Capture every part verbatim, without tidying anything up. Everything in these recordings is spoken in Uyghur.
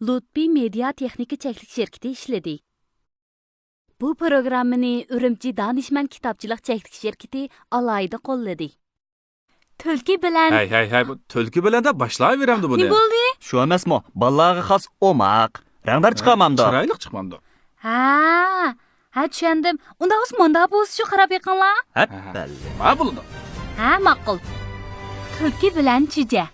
لۇتپى مېدىيا تېخنىكا چەكلىك شىركىتى ئىشلىدى. بۇ پروگراممىنى ئۈرۈمچى دانىشمەن كىتابچىلىق چەكلىك شىركىتى ئالاھىدە قوللىدى. تۈلكە بىلەن ھەي، ھەي، ھەي، بۇ تۈلكە بىلەن دەپ باشلاۋېرەمدۇ بۇنى؟ نېمە بولدى؟ شۇ ئەمەسمۇ، بالىلارغا خاس ئوماق. رەڭدار چىقارمامدۇ؟ چىرايلىق چىقمامدۇ؟ ھە، ھە، چۈشەندىم. ئۇنداق بولسا مۇنداق بولسا شۇ، قاراپ بېقىڭلار. ھەپپەللى. ھە، بولىدۇ. ھە، ماقۇل. تۈلكە بىلەن چۈجە.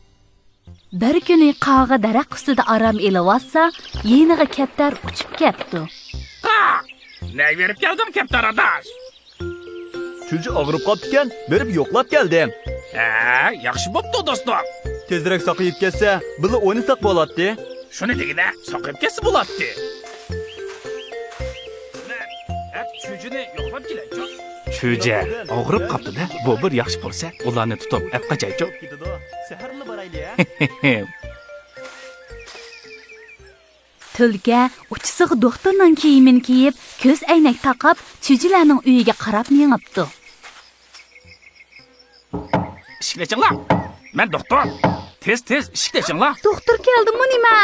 بىر كۈنى قاغا دەرەخ ئۈستىدە ئارام ئېلىۋاتسا، يېنىغا كەپتەر ئۇچۇپ كەپتۇ. قا! نەگە بېرىپ كەلدىڭ، كەپتەر ئاداش؟ چۈجە ئاغرىپ قاپتىكەن، بېرىپ يوقلاپ كەلدىم. ھە، ياخشى بوپتۇ، دوستۇم. تېزرەك ساقىيىپ كەتسە، بىللە ئوينىساق بولاتتى. شۇنى دېگىنە، ساقىيىپ كەتسە بولاتتى. مەن، ھە، چۈجىنى يوقلاپ كېلەيچۇ. چۈجە ئاغرىپ قاپتۇ-دە، بۇ بىر ياخشى پۇرسەت، ئۇلارنى تۇتۇپ ئەپ قاچايچۇ. سەھەرلا بارايلى، ھە؟ تۈلكە ئۇچىسىغا دوختۇرنىڭ كىيىمىنى كىيىپ، كۆز ئەينەك تاقاپ، چۈجىلەرنىڭ ئۆيىگە قاراپ مېڭىپتۇ. ئىشىكنى ئېچىڭلار! مەن دوختۇر! تېز، تېز، ئىشىكنى ئېچىڭلار! دوختۇر كەلدىمۇ نېمە؟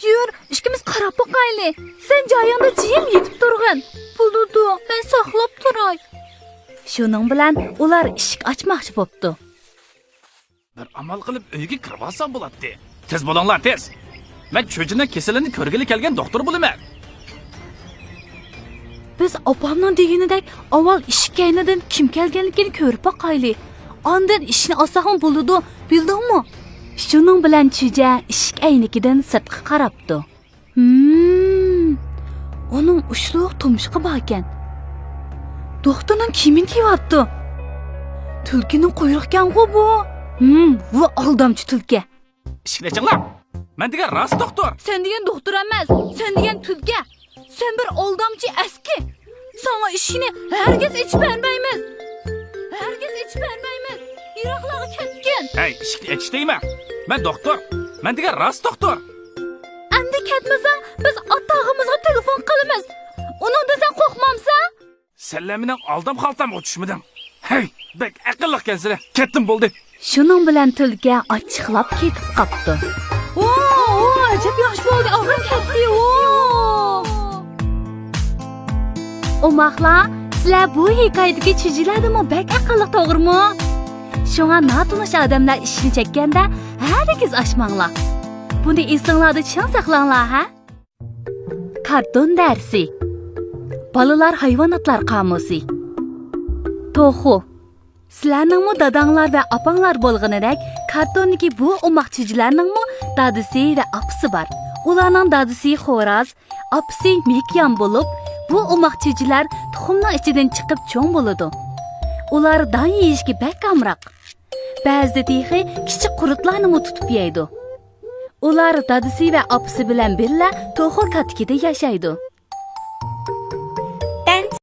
يۈر، ئىككىمىز قاراپ باقايلى. سەن جايىڭدا جىم يېتىپ تۇرغىن. بولىدۇ، مەن ساقلاپ تۇراي. شۇنىڭ بىلەن ئۇلار ئىشىك ئاچماقچى بوپتۇ. بىر ئامال قىلىپ ئۆيگە كىرىۋالسام بولاتتى. تېز بولۇڭلار، تېز! مەن چۈجىنىڭ كېسىلىنى كۆرگىلى كەلگەن دوختۇر بولىمەن. بىز ئاپامنىڭ دېگىنىدەك ئاۋۋال ئىشىك كەينىدىن كىم كەلگەنلىكىنى كۆرۈپ باقايلى. ئاندىن ئىشىكنى ئاچساقمۇ بولىدۇ، بىلدىڭمۇ؟ شۇنىڭ بىلەن چۈجە ئىشىك ئەينىكىدىن سىرتقا قاراپتۇ. ھىم، ئۇنىڭ ئۇچلۇق تۇمشۇقى باركەن. دوختۇرنىڭ كىيىمىنى كىيىۋاپتۇ. تۈلكىنىڭ قۇيرۇقىكەنغۇ بۇ؟ ھىم، ۋۇ ئالدامچى تۈلكە. ئىشىكنى ئېچىڭلار! مەن دېگەن راست دوختۇر! سەن دېگەن دوختۇر ئەمەس، سەن دېگەن تۈلكە! سەن بىر ئالدامچى ئەسكى! ساڭا ئىشىكنى ھەرگىز ئېچىپ بەرمەيمىز! ھەرگىز ئېچىپ بەرمەيمىز! يىراقلارغا كەتكىن! ھەي، ئىشىكنى ئېچىش دەيمەن! مەن دوختۇر! مەن دېگەن راست دوختۇر! ئەمدى كەتمىسەڭ، بىز ئاتا-ئاغىمىزغا تېلېفون قىلىمىز! ئۇنىڭدىن سەن قورقمامسەن؟ سەنلەر مېنىڭ ئالدام خالتامغا چۈشمىدىڭ. ھەي، بەك ئەقىللىقكەنسىلەر. كەتتىم بولدى. شۇنىڭ بىلەن تۈلكە ئاچچىقلاپ كېتىپ قاپتۇ. ۋو، ۋو، ئەجەب ياخشى بولدى، ئاغرىم كەتتى، ۋو. ئوماقلار، سىلەر بۇ ھېكايىدىكى چۈجىلەردىنمۇ بەك ئەقىللىق، توغرىمۇ؟ شۇڭا ناتونۇش ئادەملەر ئىشىكنى چەككەندە ھەرگىز ئاچماڭلار. بۇنى ئېسىڭلاردا چىڭ ساقلاڭلار، ھە؟ كارتون دەرسى. بالىلار ھايۋاناتلار قامۇسى. توخۇ. سىلەرنىڭمۇ داداڭلار ۋە ئاپاڭلار بولغىنىدەك، كارتوندىكى بۇ ئوماق چۈجىلەرنىڭمۇ دادىسى ۋە ئاپىسى بار. ئۇلارنىڭ دادىسى خوراز، ئاپىسى مېكىيان بولۇپ، بۇ ئوماق چۈجىلەر تۇخۇمنىڭ ئىچىدىن چىقىپ چوڭ بولىدۇ. ئۇلار دان يېيىشكە بەك ئامراق. بەزىدە تېخى كىچىك قۇرتلارنىمۇ تۇتۇپ يەيدۇ. ئۇلار دادىسى ۋە ئاپىسى بىلەن بىللە توخۇ كاتىكىدە ياشايدۇ.